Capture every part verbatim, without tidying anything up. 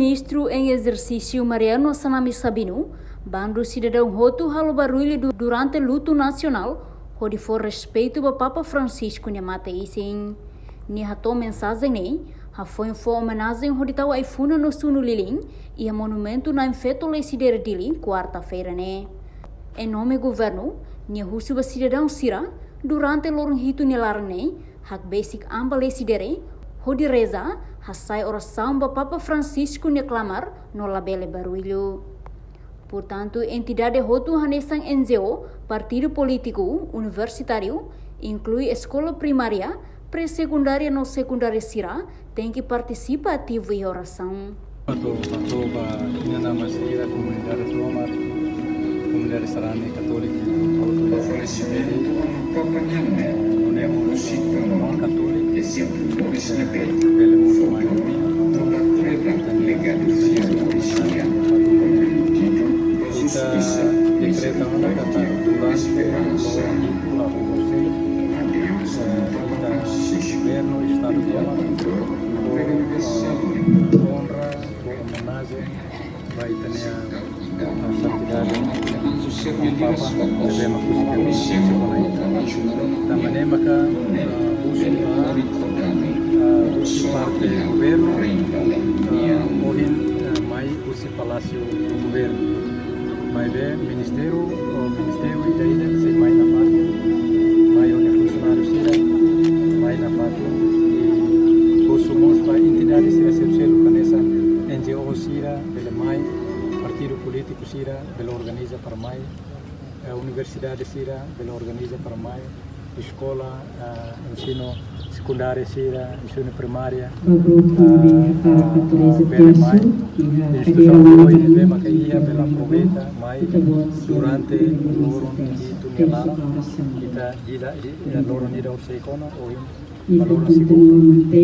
Ministru em ezersísiu Mariano Assanami Sabino, bandu sidadaun hotu halo barullu du-, durante lutu nasionál, hodi fó respeitu ba Papa Francisco nia mate-isin. Nia hato'o mensajen ne'e, hafoin fó omenajen hodi tau ai-funan no sunu lilin, iha monumentu Na'in Feto Lecidere Dili, kuarta-feira ne'e. Em nome governu, nia husu ba sidadaun sira, durante loron hitu nia laran ne'e, hakbesik an ba Lecidere, hodi reza, hasai orasaun ba Papa Francisco nia klamar, no labele barullu. Portantu, entidade hotu hanesan N G O, partidu polítiku, universitáriu, inklui eskola primária, pré-sekundária no sekundária sira, tenke partisipa ativu iha orasaun. Hato'o, hato'o ba inan-aman sira, komunidade tomak, komunidade sarani katólika, hotu-hotu. Oferecimento ao Papa Nyamen, nune'e mós Papa Nyamen, katólika, bele mós mai. Ita dekreta ona katak durante loron hitu la, eh, ita governu, estadu tomak, fó, eh, onra, fó omenajen ba ita-nia, eh, santidade, eh, Papa, ne'ebé mak husi governu. Tanba ne'e maka, eh, husi, eh, eh, husi parte governu, eh, ohin, eh, mai husi Palásiu Governu. Maibé ministériu, ou ministériu ida-idak sei mai nafatin, mai ho nia funsionáriu sira, mai nafatin, i husu mós ba entidade sira seluk-seluk, hanesan N G O sira bele mai, partidu polítiku sira bele organiza para mai, eh, universidade sira bele organiza para mai, eskola, eh, ensinu sekundária sira, ensinu primária, eh, eh, bele mai, instituisaun ne'ebé maka iha bele aproveita mai durante loron hitu nia laran, ita ida, ida loron ida horisehik ona, ohin ba loron segundu, i,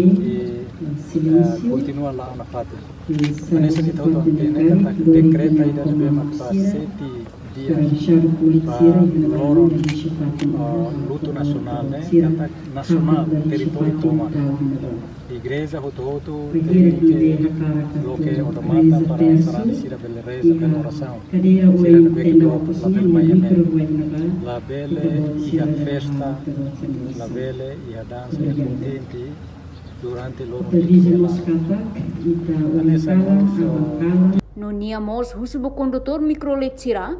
eh, kontinua la'o nafatin. Hanesan ita hotu hatene katak dekreta ida ne'ebé maka sete dias, ba loron, ah, lutu nasionál ne'e, katak nasionál, territóriu tomak. Igreja hotu-hotu tenke loke odamatan para sarani sira bele reza, bele orasaun. Sira ne'ebé ke dook labele mai ne'e. Labele iha festa, labele iha dansa, iha kontente durante loron hitu nia laran. Hanesan mós, oh, no nia mós husu ba kondutór mikrolet sira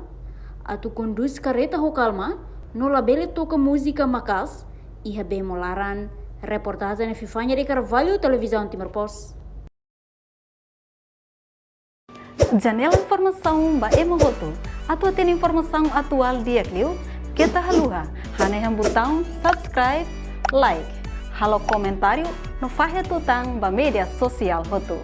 atu kondús karreta ho kalma, no labele toka múzika maka'as iha bemo laran. Reportajen Epifania de Carvalho, Televizaun Timor Post. Janela informasaun ba ema hotu. Atu hatene informasaun atuál di'ak liu, keta haluha hanehan butaun subscribe, like, halo komentáriu, no fahe tutan ba média sosiál hotu.